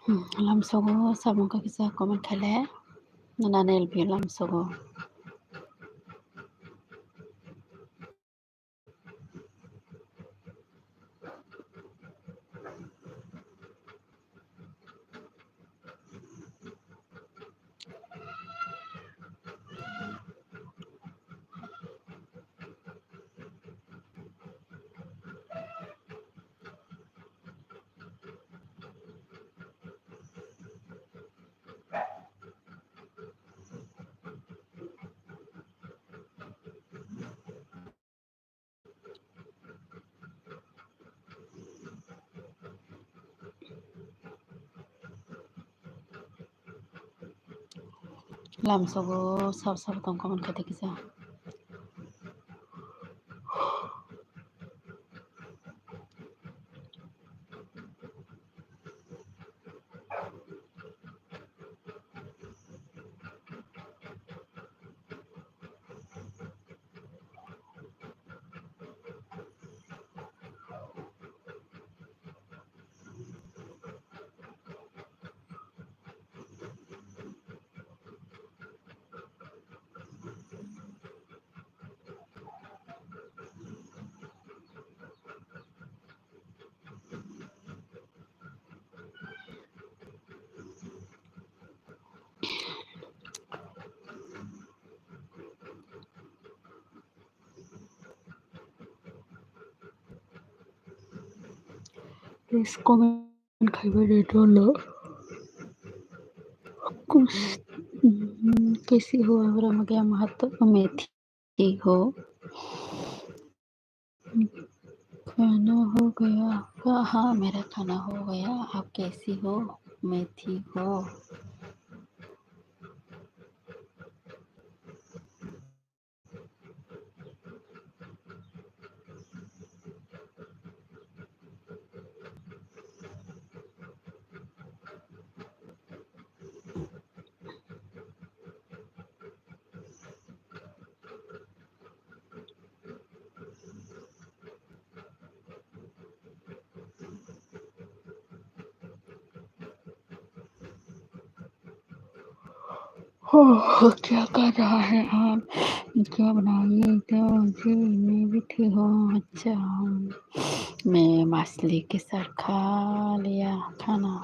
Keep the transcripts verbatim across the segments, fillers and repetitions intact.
Lamsogo samung kha kisa comment khaile. Nana L P lamsogo. Lamsogo sab sab tong comment khaite kisa. Please comment khaibai de dolo. Kus-, mm, kaisi ho abra mage ama hato methi ho. Khana ho gaya, kaha mera khana ho gaya, aap kaisi ho, methi ho. हो, क्या कर रहा है आप? क्या बनाइए? तो जी, मैं भी ठीक हूँ। अच्छा, मैं मछली के साथ खा लिया खाना।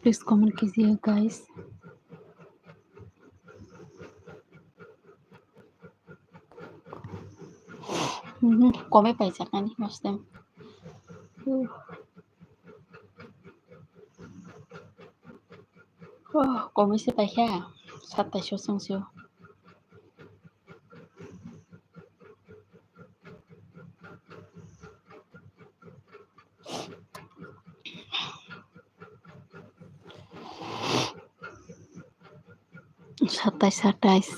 Please comment कीजिए guys। Mhm, kome paijak ani mostem. Oh, kome se paikha, satais o chwngsio. Satais, satais.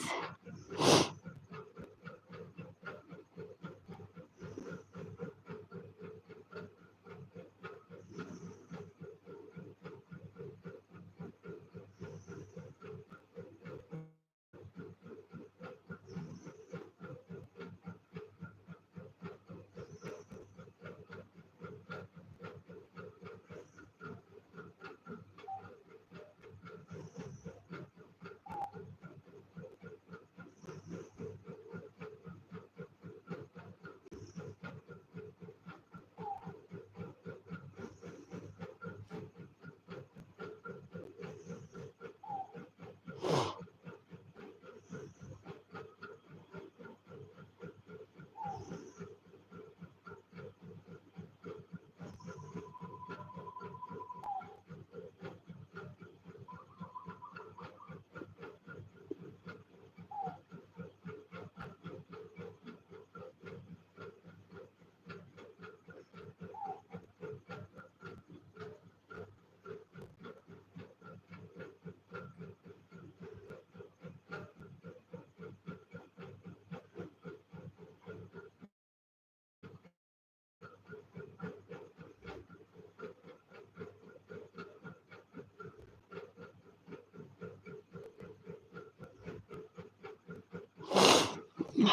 Sab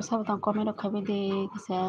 sab tang comment rok khaibai de kisa.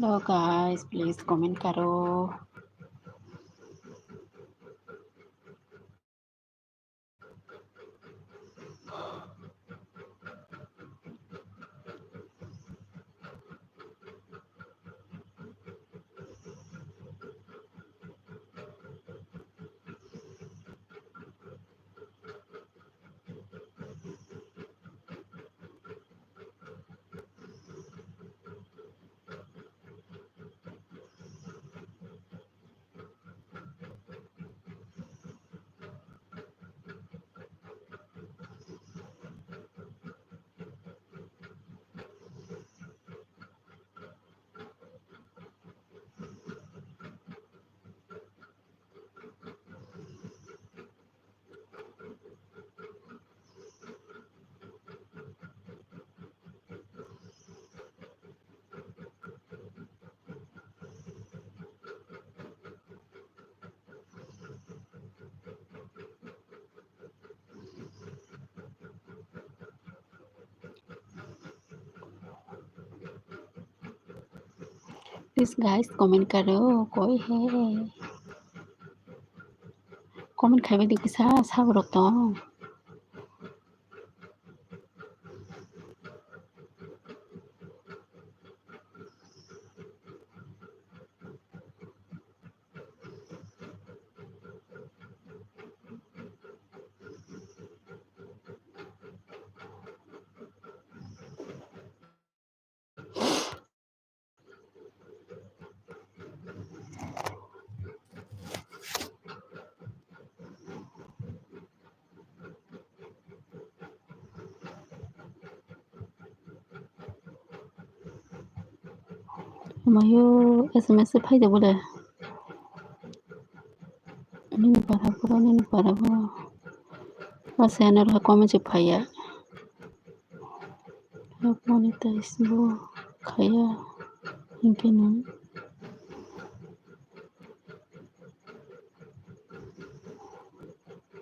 Hello guys, please comment karo. Please guys, comment karo, koi he. Comment khaibai di kisa, saborok tong. Mayo S M S se phaijak bole. Nini para boro, nini para boro. Ase ano rwkha comment se phaiya. Monetize bo khaiya hinkhe no.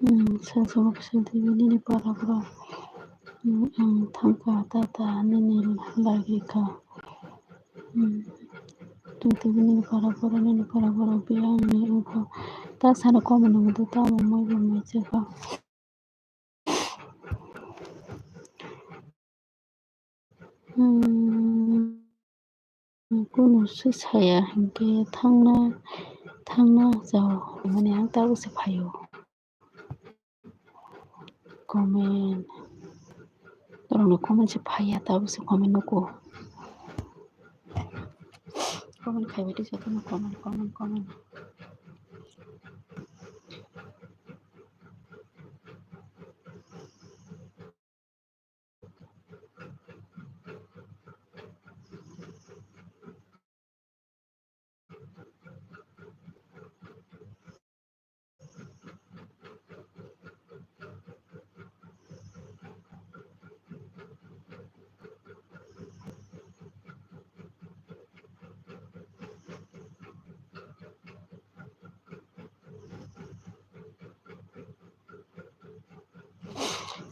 Hmm, sal sal kisa tv nini para boro. Hmm, ang thangkha tata nini lagi kha. Hmm, tv nini para boro, nini para boro biyang ni wngkha. Ta sana comment wngkha ta mo mai bo mai chakha. Hmm, kunu se saya hinkhe thangna, thangna jao hwnmani ang tabuk se phaio. Comment. Norokni comment se phaiya tabuk se comment nuko. Comment khaibai di jotono comment, comment, comment.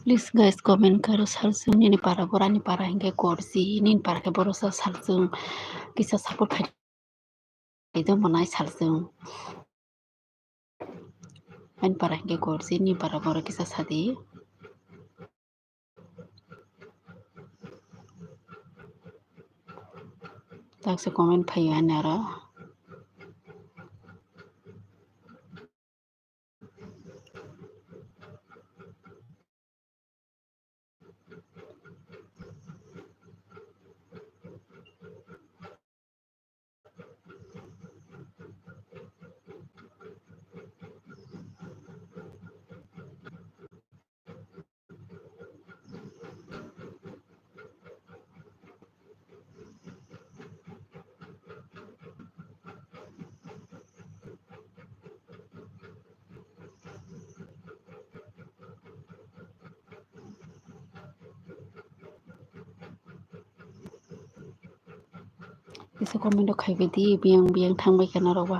Please guys, comment karo salsung nini para borok ani para hinkhe gorji nini para khe borosa salsung kisa support khai. Itu manai salsung. Ani para hinkhe gorji nini para borok kisa sadi. Taksa comment phaio ani aro. Kisa comment rok khaibai di, biyang biyang thangbai khe norok ba.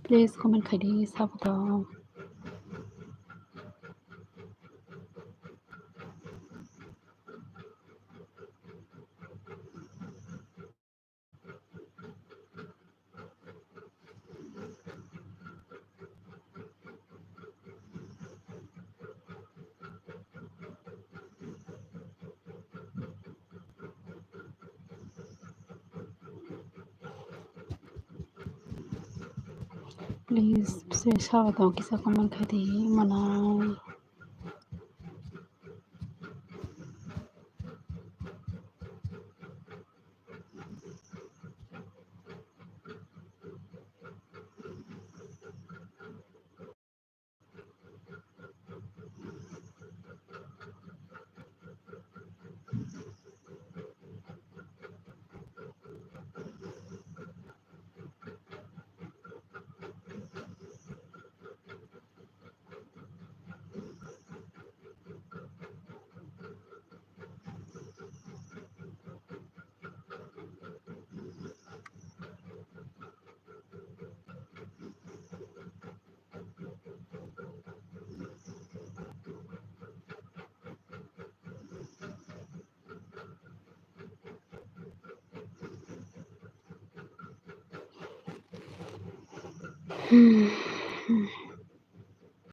Please comment khai di, sabo tong. Please, se sabo tong kisa comment khai di manai. Hmm.